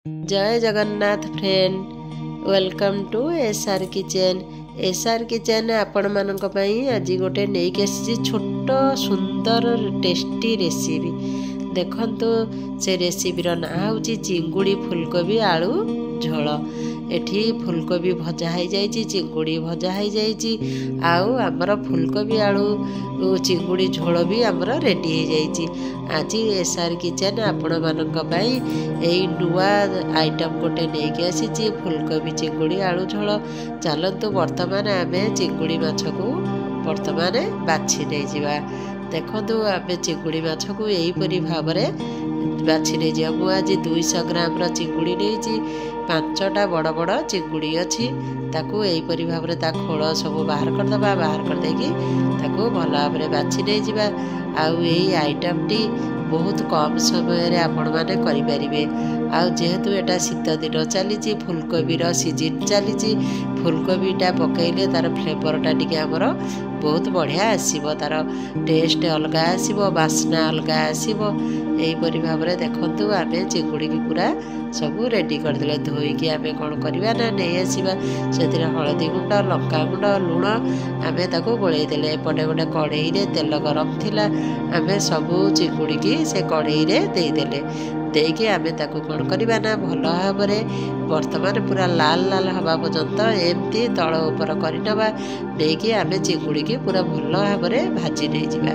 Jay Jagannath friend, welcome to S R kitchen. S R kitchen ଆପଣମାନଙ୍କ ପାଇଁ ଆଜି ଗୋଟେ ନେଇକି ଆସିଛି ଛୋଟ ସୁନ୍ଦର ଟେଷ୍ଟି ରେସିପି। ଦେଖନ୍ତୁ, ସେ ରେସିପିର ନାଁ ହେଉଛି ଚିଙ୍ଗୁଡ଼ି ଫୁଲକୋବି ଆଳୁ ଝୋଳ। ଏଠି ଫୁଲକୋବି ଭଜା ହେଇଯାଇଛି, ଚିଙ୍ଗୁଡ଼ି ଭଜା ହେଇଯାଇଛି, ଆଉ ଆମର ଫୁଲକୋବି ଆଳୁ ଚିଙ୍ଗୁଡ଼ି ଝୋଳ ବି ଆମର ରେଡ଼ି ହେଇଯାଇଛି। ଆଜି ଏସ୍ଆର୍ କିଚେନ୍ ଆପଣମାନଙ୍କ ପାଇଁ ଏଇ ନୂଆ ଆଇଟମ୍ ଗୋଟେ ନେଇକି ଆସିଛି, ଫୁଲକୋବି ଚିଙ୍ଗୁଡ଼ି ଆଳୁ ଝୋଳ। ଚାଲନ୍ତୁ, ବର୍ତ୍ତମାନ ଆମେ ଚିଙ୍ଗୁଡ଼ି ମାଛକୁ ବର୍ତ୍ତମାନ ବାଛି ନେଇଯିବା। ଦେଖନ୍ତୁ, ଆମେ ଚିଙ୍ଗୁଡ଼ି ମାଛକୁ ଏହିପରି ଭାବରେ ବାଛି ନେଇଯିବା। ମୁଁ ଆଜି 200 ଗ୍ରାମର ଚିଙ୍ଗୁଡ଼ି ନେଇଛି, 5ଟା ବଡ଼ ବଡ଼ ଚିଙ୍ଗୁଡ଼ି ଅଛି। ତାକୁ ଏହିପରି ଭାବରେ ତା ଖୋଳ ସବୁ ବାହାର କରିଦେବା। ବାହାର କରିଦେଇକି ତାକୁ ଭଲ ଭାବରେ ବାଛି ନେଇଯିବା। ଆଉ ଏଇ ଆଇଟମ୍ଟି ବହୁତ କମ୍ ସମୟରେ ଆପଣମାନେ କରିପାରିବେ। ଆଉ ଯେହେତୁ ଏଇଟା ଶୀତ ଦିନ ଚାଲିଛି, ଫୁଲକୋବିର ସିଜିନ୍ ଚାଲିଛି, ଫୁଲକୋବିଟା ପକାଇଲେ ତା'ର ଫ୍ଲେଭରଟା ଟିକେ ଆମର ବହୁତ ବଢ଼ିଆ ଆସିବ, ତା'ର ଟେଷ୍ଟ ଅଲଗା ଆସିବ, ବାସ୍ନା ଅଲଗା ଆସିବ। ଏହିପରି ଭାବରେ ଦେଖନ୍ତୁ, ଆମେ ଚିଙ୍ଗୁଡ଼ିକି ପୁରା ସବୁ ରେଡ଼ି କରିଦେଲେ। ଧୋଇକି ଆମେ କ'ଣ କରିବା ନା ନେଇ ଆସିବା। ସେଥିରେ ହଳଦୀ ଗୁଣ୍ଡ, ଲଙ୍କା ଗୁଣ୍ଡ, ଲୁଣ ଆମେ ତାକୁ ଗୋଳେଇ ଦେଲେ। ଏପଟେ ଗୋଟେ କଢ଼େଇରେ ତେଲ ଗରମ ଥିଲା, ଆମେ ସବୁ ଚିଙ୍ଗୁଡ଼ିକି ସେ କଢ଼େଇରେ ଦେଇଦେଲେ। ଦେଇକି ଆମେ ତାକୁ କ'ଣ କରିବା ନା ଭଲ ଭାବରେ ବର୍ତ୍ତମାନ ପୁରା ଲାଲ ଲାଲ ହେବା ପର୍ଯ୍ୟନ୍ତ ଏମିତି ତଳ ଉପର କରିନେବା। ନେଇକି ଆମେ ଚିଙ୍ଗୁଡ଼ିକି ପୁରା ଭଲ ଭାବରେ ଭାଜି ନେଇଯିବା।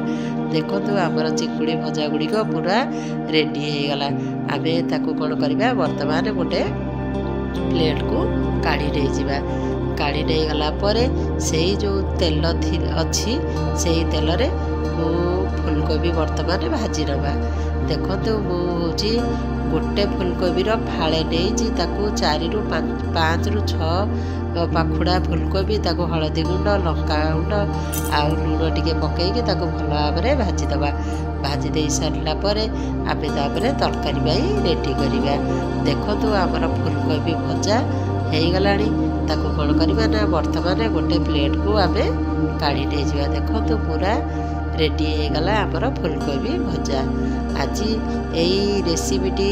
ଦେଖନ୍ତୁ, ଆମର ଚିଙ୍ଗୁଡ଼ି ଭଜା ଗୁଡ଼ିକ ପୁରା ରେଡ଼ି ହେଇଗଲା। ଆମେ ତାକୁ କ'ଣ କରିବା, ବର୍ତ୍ତମାନ ଗୋଟେ ପ୍ଲେଟ୍କୁ କାଢ଼ି ନେଇଯିବା। କାଢ଼ି ନେଇଗଲା ପରେ ସେଇ ଯେଉଁ ତେଲ ଅଛି, ସେଇ ତେଲରେ ମୁଁ ଫୁଲକୋବି ବର୍ତ୍ତମାନ ଭାଜି ନେବା। ଦେଖନ୍ତୁ, ମୁଁ ହେଉଛି ଗୋଟେ ଫୁଲକୋବିର ଫାଳେ ନେଇଛି। ତାକୁ 4ରୁ 5ରୁ 6 ପାଖୁଡ଼ା ଫୁଲକୋବି, ତାକୁ ହଳଦୀ ଗୁଣ୍ଡ, ଲଙ୍କା ଗୁଣ୍ଡ ଆଉ ଲୁଣ ଟିକେ ପକାଇକି ତାକୁ ଭଲ ଭାବରେ ଭାଜିଦେବା। ଭାଜି ଦେଇ ସାରିଲା ପରେ ଆମେ ତାପରେ ତରକାରୀ ପାଇଁ ରେଡ଼ି କରିବା। ଦେଖନ୍ତୁ, ଆମର ଫୁଲକୋବି ଭଜା ହେଇଗଲାଣି। ତାକୁ କ'ଣ କରିବା ନା ବର୍ତ୍ତମାନ ଗୋଟେ ପ୍ଲେଟ୍କୁ ଆମେ କାଢ଼ି ନେଇଯିବା। ଦେଖନ୍ତୁ, ପୁରା ରେଡ଼ି ହେଇଗଲା ଆମର ଫୁଲକୋବି ଭଜା। ଆଜି ଏଇ ରେସିପିଟି,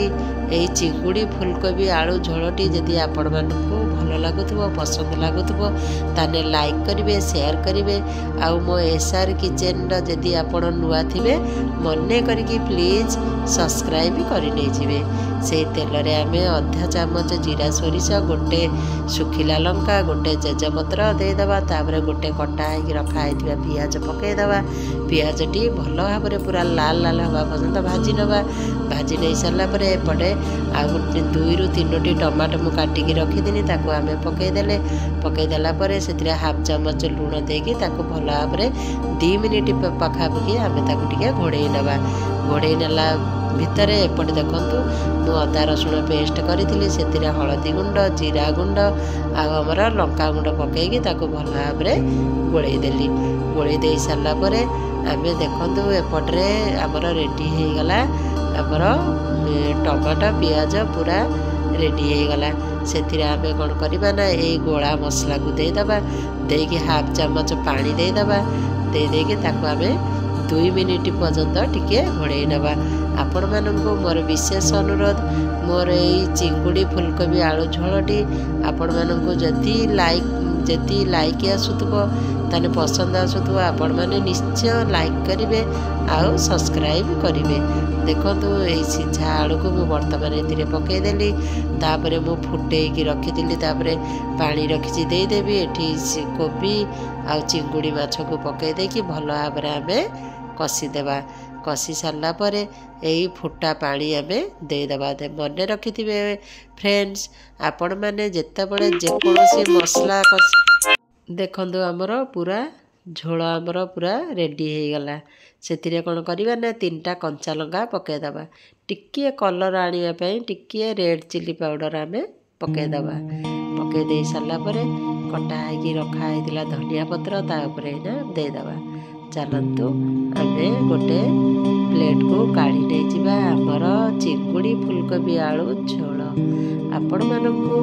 ଏଇ ଚିଙ୍ଗୁଡ଼ି ଫୁଲକୋବି ଆଳୁ ଝୋଳଟି ଯଦି ଆପଣମାନଙ୍କୁ ଭଲ ଲାଗୁଥିବ, ପସନ୍ଦ ଲାଗୁଥିବ, ତାହେଲେ ଲାଇକ୍ କରିବେ, ସେୟାର କରିବେ। ଆଉ ମୋ ଏସ୍ ଆର୍ କିଚେନ୍ର ଯଦି ଆପଣ ନୂଆ ଥିବେ, ମନେ କରିକି ପ୍ଲିଜ୍ ସବସ୍କ୍ରାଇବ୍ କରିନେଇଯିବେ। ସେଇ ତେଲରେ ଆମେ ଅଧା ଚାମଚ ଜିରା ସୋରିଷ, ଗୋଟେ ଶୁଖିଲା ଲଙ୍କା, ଗୋଟେ ତେଜପତ୍ର ଦେଇଦେବା। ତାପରେ ଗୋଟେ କଟା ହେଇକି ରଖା ହେଇଥିବା ପିଆଜ ପକାଇଦେବା। ପିଆଜଟି ଭଲ ଭାବରେ ପୁରା ଲାଲ ଲାଲ ହେବା ପର୍ଯ୍ୟନ୍ତ ଭାଜି ନେବା। ଭାଜି ନେଇ ସାରିଲା ପରେ ଏପଟେ ଆଉ ଗୋଟେ 2ରୁ 3ଟି ଟମାଟୋ ମୁଁ କାଟିକି ରଖିଥିଲି, ତାକୁ ଆମେ ପକାଇଦେଲେ। ପକାଇଦେଲା ପରେ ସେଥିରେ ହାଫ୍ ଚାମଚ ଲୁଣ ଦେଇକି ତାକୁ ଭଲ ଭାବରେ 2 ମିନିଟ୍ ପାଖାପାଖି ଆମେ ତାକୁ ଟିକେ ଘୋଡ଼େଇ ନେବା। ଘୋଡ଼େଇ ନେଲା ଭିତରେ ଏପଟେ ଦେଖନ୍ତୁ, ମୁଁ ଅଦା ରସୁଣ ପେଷ୍ଟ କରିଥିଲି। ସେଥିରେ ହଳଦୀ ଗୁଣ୍ଡ, ଜିରା ଗୁଣ୍ଡ ଆଉ ଆମର ଲଙ୍କା ଗୁଣ୍ଡ ପକାଇକି ତାକୁ ଭଲ ଭାବରେ ଗୋଳେଇ ଦେଲି। ଗୋଳେଇ ଦେଇ ସାରିଲା ପରେ ଆମେ ଦେଖନ୍ତୁ, ଏପଟରେ ଆମର ରେଡ଼ି ହେଇଗଲା, ଆମର ଟମାଟୋ ପିଆଜ ପୁରା ରେଡ଼ି ହେଇଗଲା। ସେଥିରେ ଆମେ କ'ଣ କରିବା ନା ଏଇ ଗୋଳା ମସଲାକୁ ଦେଇଦେବା। ଦେଇକି ହାଫ୍ ଚାମଚ ପାଣି ଦେଇଦେବା। ଦେଇ ଦେଇକି ତାକୁ ଆମେ 2 ମିନିଟ୍ ପର୍ଯ୍ୟନ୍ତ ଟିକେ ଘୋଡ଼େଇ ନେବା। ଆପଣମାନଙ୍କୁ ମୋର ବିଶେଷ ଅନୁରୋଧ, ମୋର ଏଇ ଚିଙ୍ଗୁଡ଼ି ଫୁଲକୋବି ଆଳୁ ଝୋଳଟି ଆପଣମାନଙ୍କୁ ଯଦି ଲାଇକ୍ ଆସୁଥିବ, ତାହେଲେ ପସନ୍ଦ ଆସୁଥିବ, ଆପଣମାନେ ନିଶ୍ଚୟ ଲାଇକ୍ କରିବେ ଆଉ ସବସ୍କ୍ରାଇବ୍ କରିବେ। ଦେଖନ୍ତୁ, ଏଇ ସିଝା ଆଳୁକୁ ମୁଁ ବର୍ତ୍ତମାନ ଏଥିରେ ପକାଇଦେଲି। ତାପରେ ମୁଁ ଫୁଟେଇକି ରଖିଥିଲି, ତାପରେ ପାଣି ରଖିଛି, ଦେଇଦେବି। ଏଠି କୋବି ଆଉ ଚିଙ୍ଗୁଡ଼ି ମାଛକୁ ପକାଇ ଦେଇକି ଭଲ ଭାବରେ ଆମେ କଷିଦେବା। କଷି ସାରିଲା ପରେ ଏଇ ଫୁଟା ପାଣି ଆମେ ଦେଇଦେବା। ମନେ ରଖିଥିବେ ଫ୍ରେଣ୍ଡସ୍, ଆପଣମାନେ ଯେତେବେଳେ ଯେକୌଣସି ମସଲା କଷି, ଦେଖନ୍ତୁ, ଆମର ପୁରା ଝୋଳ ଆମର ପୁରା ରେଡ଼ି ହେଇଗଲା। ସେଥିରେ କ'ଣ କରିବା ନା 3ଟା କଞ୍ଚା ଲଙ୍କା ପକାଇଦେବା। ଟିକିଏ କଲର୍ ଆଣିବା ପାଇଁ ଟିକିଏ ରେଡ଼୍ ଚିଲି ପାଉଡ଼ର ଆମେ ପକାଇଦେବା। ପକାଇ ଦେଇ ସାରିଲା ପରେ କଟା ହେଇକି ରଖା ହେଇଥିଲା ଧନିଆ ପତ୍ର ତା ଉପରେ ଏଇନା ଦେଇଦେବା। ଚାଲନ୍ତୁ, ଆମେ ଗୋଟେ ପ୍ଲେଟ୍କୁ କାଢ଼ି ନେଇଯିବା ଆମର ଚିଙ୍ଗୁଡ଼ି ଫୁଲକୋବି ଆଳୁ ଝୋଳ। ଆପଣମାନଙ୍କୁ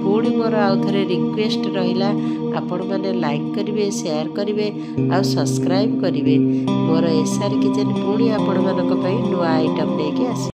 ପୁଣି ମୋର ଆଉ ଥରେ ରିକ୍ୱେଷ୍ଟ ରହିଲା, ଆପଣମାନେ ଲାଇକ୍ କରିବେ, ସେୟାର କରିବେ ଆଉ ସବସ୍କ୍ରାଇବ୍ କରିବେ। ମୋର ଏସ୍ ଆର୍ କିଚେନ୍ ପୁଣି ଆପଣମାନଙ୍କ ପାଇଁ ନୂଆ ଆଇଟମ୍ ନେଇକି ଆସିବ।